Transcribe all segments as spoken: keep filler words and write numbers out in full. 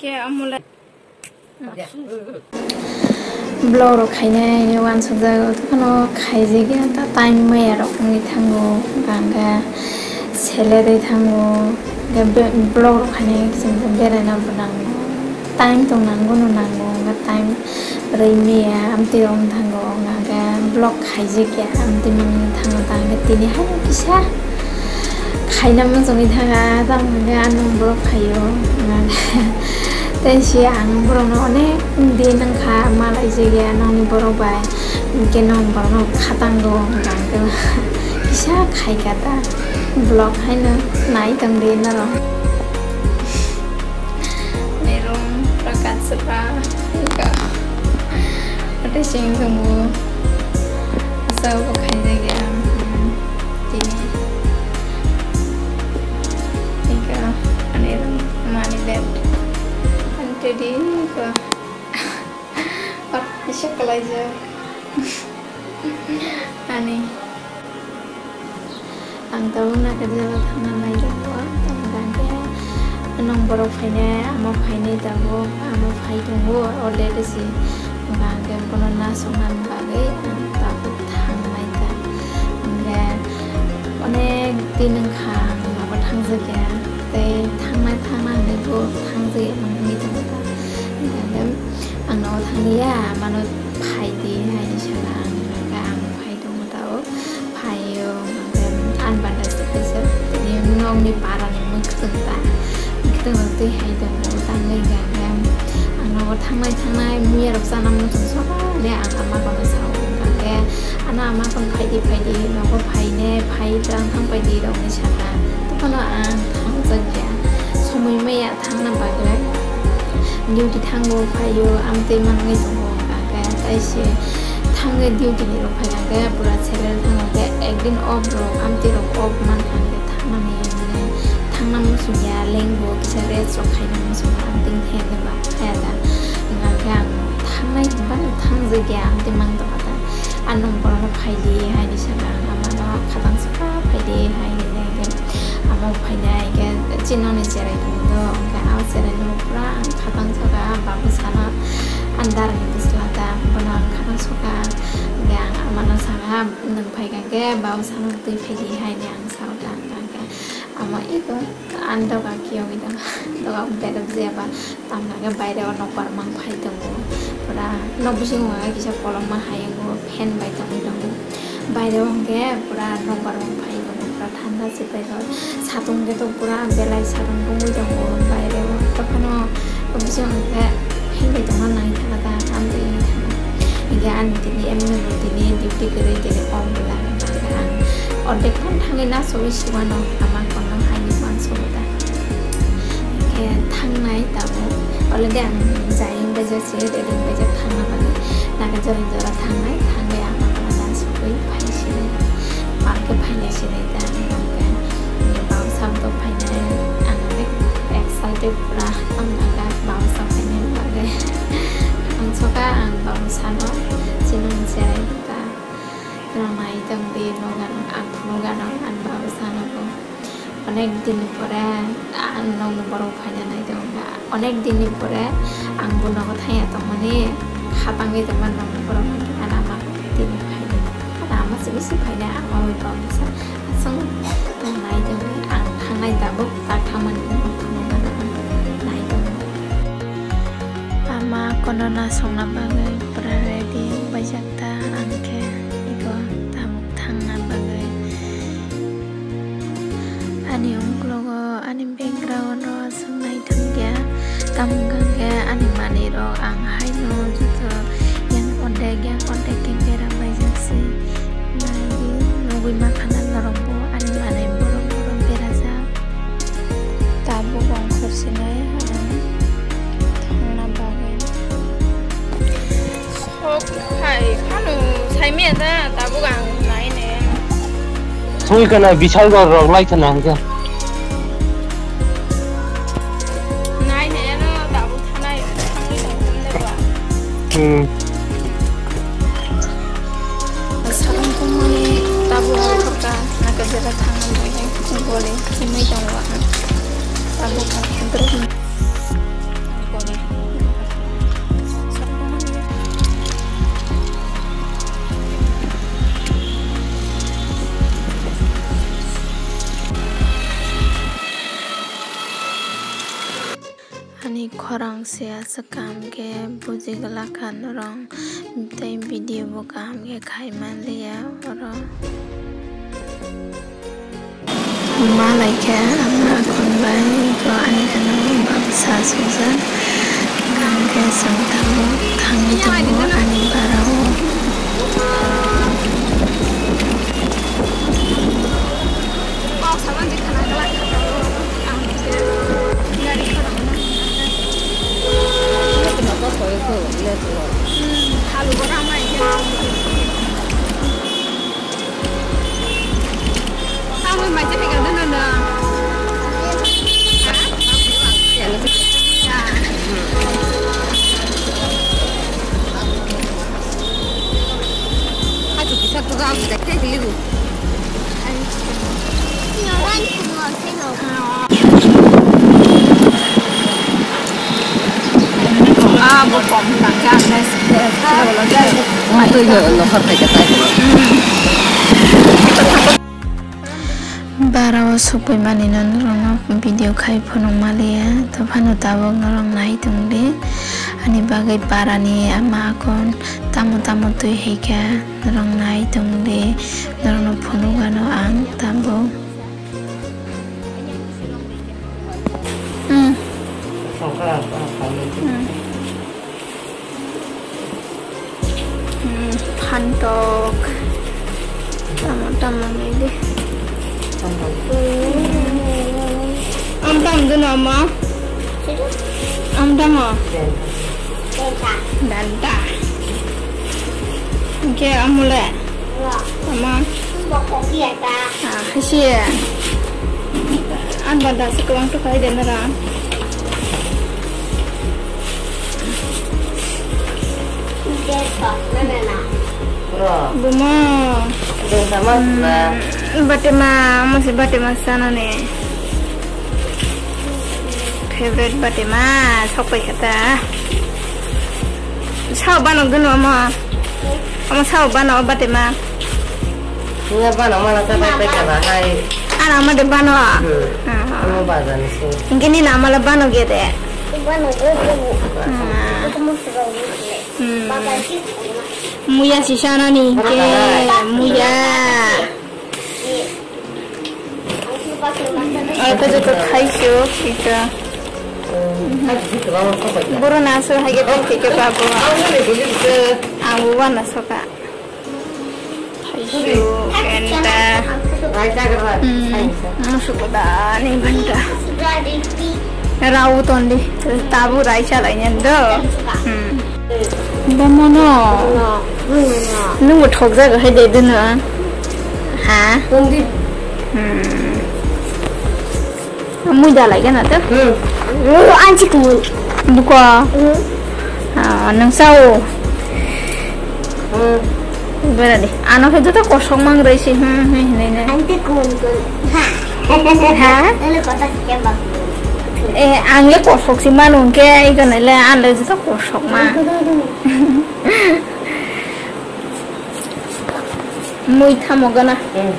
Ke amole. Vlog rok khainai uansukjago, tei phano khaijak ya, ta time maya rok wngwi thango, hwnkha hwnkhe selerwi thango, hwnkhe be-, vlog rok khainai chwng beraina bo nango, time tong nango no nango, hwnkhe time rwi maya, amtwi rok wng thango, hwnkha hwnkhe vlog khaijak ya, amtwi mani thango, ta hwnkhe tini hai kisa. Khaina muchungwi thanga, tamo hwnkhe ano borok phaio. Tei se ang borokno onek din wngkha malaijak ya nokni borok bai. Hwnkhe nok borokno khatango hwnkha hwnkhe kisa khaikha ta. Vlog haino nai tongdi norok. Merom, Prakasra, Ika. Ate sing tongo. Asa bo khaijak ya. Hmm. Tini. Ika, ani rom, mani bed. Ante di ko. Ot, isa kalaijak. Ani. Ang tabuk Nagarjala thangna naijakgo, tamo hwnkhe nwng borok phainai, amo phainai tabuk, amo phai tongo already se, hwnkhe bono nasoknani bagwi ang tabuk thangnai ta. Hwnkhe onek din wngkha ang nogo thangjakya, tei thangnai thangnai hinwi bo thangjakya manwi tongo ta. Hwnkhe ang nogo thangliya, amano phaidi hai saka ang, hwnkhe ang phai tongo ta o. Phaio, hwnkhe ani banda se kaisa tini nokni parani mwkhwtwng ta, mwkhwtwng rok twi hai tongo, tangwi hwnkhe ang nogo thangnai thangnai muya rok chana muchung soba le ang ama kono sao, hwnkhe ano ama kono phaidi phaidi nogo phaine phai twlang thang paidi rokni saka, tei phano ang thangjak ya, somoi maya thangna bagwi duty thango phaio, amtwi manwi tongo, hwnkhe tei se. Thangwi duty ni rok phai kha khe pura salary thango khe ekdin off rok amtwi rok off man kha khe thangmani mane thangna muchung ya lengbo kisa rest rok khaina muchung ya amtwi thengya ba khaya da hwnkha khe ang thangnai hwnba thangjak ya amtwi mang tongkha ta. Ano borok no phaidi hai ni saka ang amano khatang saka phaidi hai hinwi khe amo phainai khe chini nokni cherai tongo do hwnkhe a cherai no pura ang khatang saka babu sana. Ang darani bwsla ta, bono ang khana soka, hwnkhe ang amano saka, "Nwng phai kha khe bau sano twi phaidi," hai hwnwi ang sao ta, hwnkhe amo ego ani doga kiyogwi tongo, doga berajak ya ba, tamo hwnkhe baire o nokbar mang phai tongo, pura nok bisingo hwnkhe kisa kolokma hayungo fan bai tongwi tongo. Baire o hwnkhe pura nokbar rok phai tongo, pura thanda se paikha. Satung khe to pura belai satung tungwi tongo baire o. Tophano bising hwnkhe himlai tongna nai thangkha ta, amtwi wngwi thangkha. Hwnkhe ani tini M N A bo tini duty kwrwi tini off bwla hwnkhe ang ordek phano thangwi nasowi siwano ama kono haini uansukgo ta. Hwnkhe thangnai tabuk already ang jayung baijak se ready wng baijak thangna bagwi. Naga jora jora thangnai, thangwi ang naga naga sogwi phai sinai. Park o phainai sinai ta, hwnkhe bausa bo phainai, ang onek excited pura, tamo naga bausa phainai bagwi. Ang soka ang bausa no chini cherai ta. Nai tongdi, noga ang phunukgano ang bausa no bo. Onek din ni pore ang nokni borok phaina nai tongo. Onek din ni pore ang bo nogo thangya tongmani kha tangwi tongmani nokni borok hwnkhe ano ama tini phaidi. Ano ama se bisi phainai ang omo bwsa aswk nai tongwi ang thangnai tabuk tak thangmani phunukgano ang nai tongo. Ama kono nasongna bagwi pura ready wng baijak ta ang khe ego tabuk thangna bagwi. Ani uklogo ani background o aswk naithok ya, tamo hwnkha khe ani manwi rok ang haino joto yang ordek yang ordek khe bera baijak se. Naidi nugwi mankha na norok bo ani manwi borok borok berajak. Tabuk ongkhor sinai ang thangna bagwi. Sok hai phano saimaya da tabuk ang nai ne. Soi kana bisal dor rok lai kana hingka. Nai ne no tabuk thanai thangwi tong thumne ba. Hmm. Salong tongmani tabuk ongkhorka naka jera thangna bagwi gole himwi tongo ang. Tabuk ang. khorang se aswk kaham khe buji glak kha norok, tei video bo kaham khe khai man liya oro. Ma lai khe ama akhon bai bo ani ano bangsa sujak, kaham khe chwng tabuk thangwi tongo ani bara o. Bara o sokphaimani no norokno video khai phunuk maliya, to phano tabuk norok nai tongdi. Ani bagwi barani ama akon tamo tamo twi hai kha, norok nai tongdi, norokno phunuk ano ang tabuk. Hmm. Hmm. Hmm, phantok. Tamo, tamo, maybe. Am tamo dunu, ama? Am tamo? Danta. Hwnkhe amole? Ama? Ah, haise. Ang ba dasa kwbang tukhai de nara. Buma. Hmm, batema, masi batema sana ne. Favorite batema, sok pai kata. Sao bano gano ama. Ama sao bano batema. Nga bano mana ta pai pai kaba hai. Ana ama de bano. Hmm. Ah. Ama bazar ni si. Gini na ama la bano gede. Bano gede. Ah. Hmm. Muya si sana ni ke muya. Aka joto thaisio kita. Boro na so hage tong thike babo. Ang bo wana soka. Thaisio kenta. Hmm, musuko da ni banta. Rau tondi, tabu rai chalai nyan do. Hmm. Bomono. Nungbo thokjago hai de dono. Ha? Hmm. Mui dalai gana to? Hmm. Anchik mui. Buko? Hmm. Ah, nung sao? Hmm. Berani. Ano khe joto kosok mang roi si. Hmm, hmm, hinai nai. Anchik mui kun. Ha? Ha? Ano kota kya bak. Eh, ang le kosok si manu ke, ikonai le ang le joto kosok ma. Mui thamo gana. Hmm.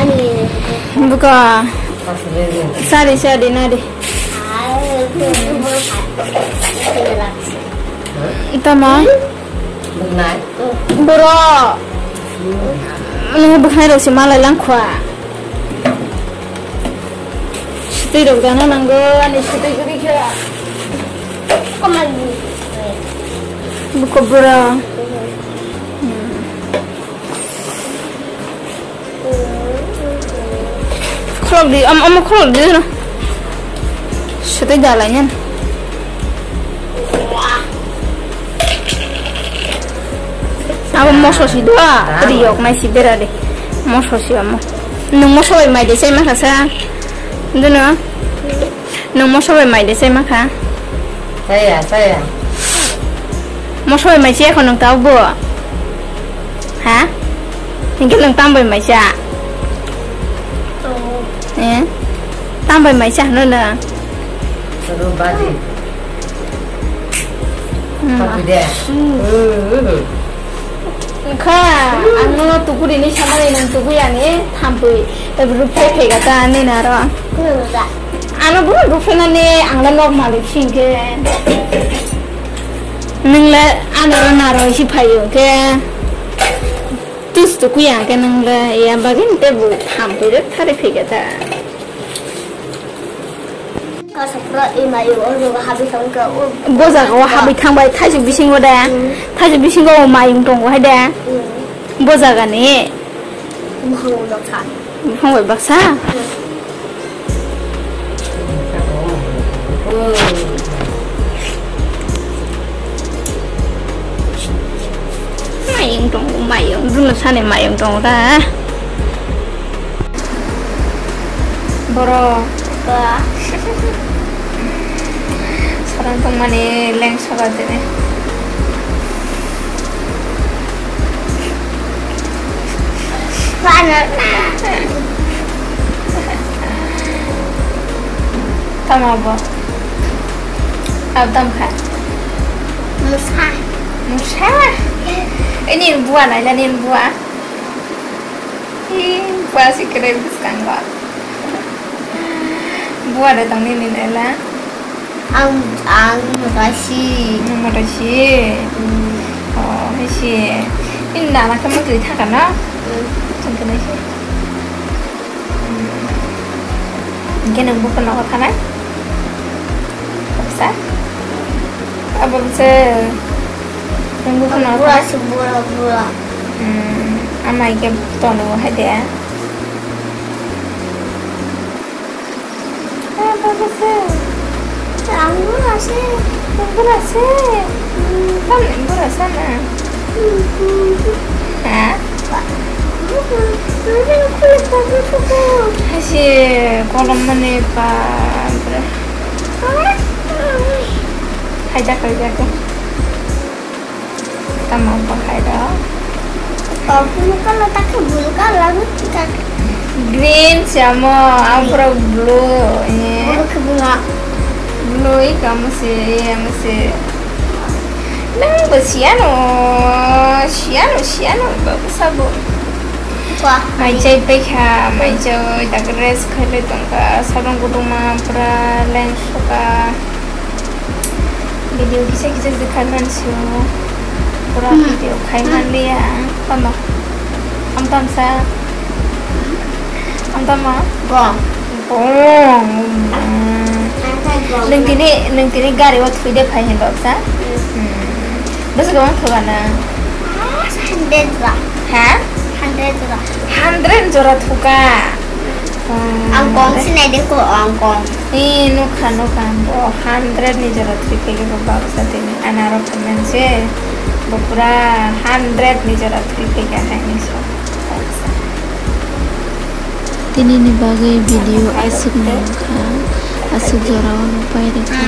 Ani. Buka. Sari, sari, nari. Tama. Bro. Nung bukhai rok si malai lang khwa. Sitwi rok dana nango, ani sitwi guri khe. Buko bura. Hmm. Kholok di, am-, amo kholok di no. Sitwi dalai nyan. Abo moso si do, ah, riyok nai si bera de. Moso si amo. Nung moso bai mai de chai ma kha sa. Duno. Nung moso bai mai de chai ma kha. Chaya, chaya. Moso bai mai chai kho nung tau bo. Ha? Hingke nung tam bai mai cha. Eh? Tam bai mai cha no no. Ru baji. Hmm. Papi de. Hmm. Kha, ano tukuri ni samani nang tukui ani thampui. Ebru phe phe gata ani naro. Kuda. Ano bo ruphanani angla nok malik singke. Ningla ano naro si phayo ke. Tus tu kuya ke ningla ya bagin te bu tham pe thari phega ta. Kasapra imayo o joga habi thangka o. Bo jaga o habi thangbai thaisuk bisingo de. Mm. Thaisuk bisingo o mayung tongo hai de. Mm. Bo jaga ni. Buphang bai baksa. Buphang bai baksa? Mayung tongo, mayung. Bruno sani mayung tongo da. Borok. Ba. Sarang tongmani leng sora dini. Tamo bo? Abo tamo kha? Musa. Musa? Ini buwa naila, ini buwa. Ih, buwa si kwrwi bwskango. Buwa de tong nini nela? Ang, ang motasi. Ang motasi. Hmm. Oh, hai si. Ini nana khe motwi thangka na? Hmm. Thangka na si. Hingke nang buphang nogo thanai? Baksa? Abo baksa. Nang buphang nogo thanai? Bura se bura, bura. Hmm, ama hingke tono hai de. Ah, baksa. Ang bura se. Ang bura se. Hmm. Tam bura sana. Ha? Hai se kolom mani ba, bwrwi. Hai jak, hai jak. Tamo bo hai rok. Oh, blue color ta khe blue color ta. Green se amo, ang pura blue, eh. Blue khe blue. Blue i kamo se, eh, amo se. Nang bo siyano, siyano, siyano, babu sabo. Wah. Mai chai paikha, mai chai, tak rest khailai tongkha, sabang kutungma pura leng soka. Video kisa kisa se khai mansio, pura Hmm. video khai Hmm. manliya, tamo, am tamsa, am tamo. Bo. Bong. Ang khai bong. Nwng tini, nwng tini gari o thwi de phai hin baksa? Hmm. Hmm. Bwswk kwbang thuka nwng? Ah, hundred jora. Ha? Hundred jora. Hundred jora thuka? Hmm. Ang kong sinai de ko, ang kong. Ee, nukha, nukha. Bo hundred ni jora thwi phai khe bo baksa tini. Ani aro comment se. Bo pura hundred ni jora thwi phai khe haini so. Baksa. Tini ni bagwi video aswk ni wngkha, aswk jora o no pai rwkha.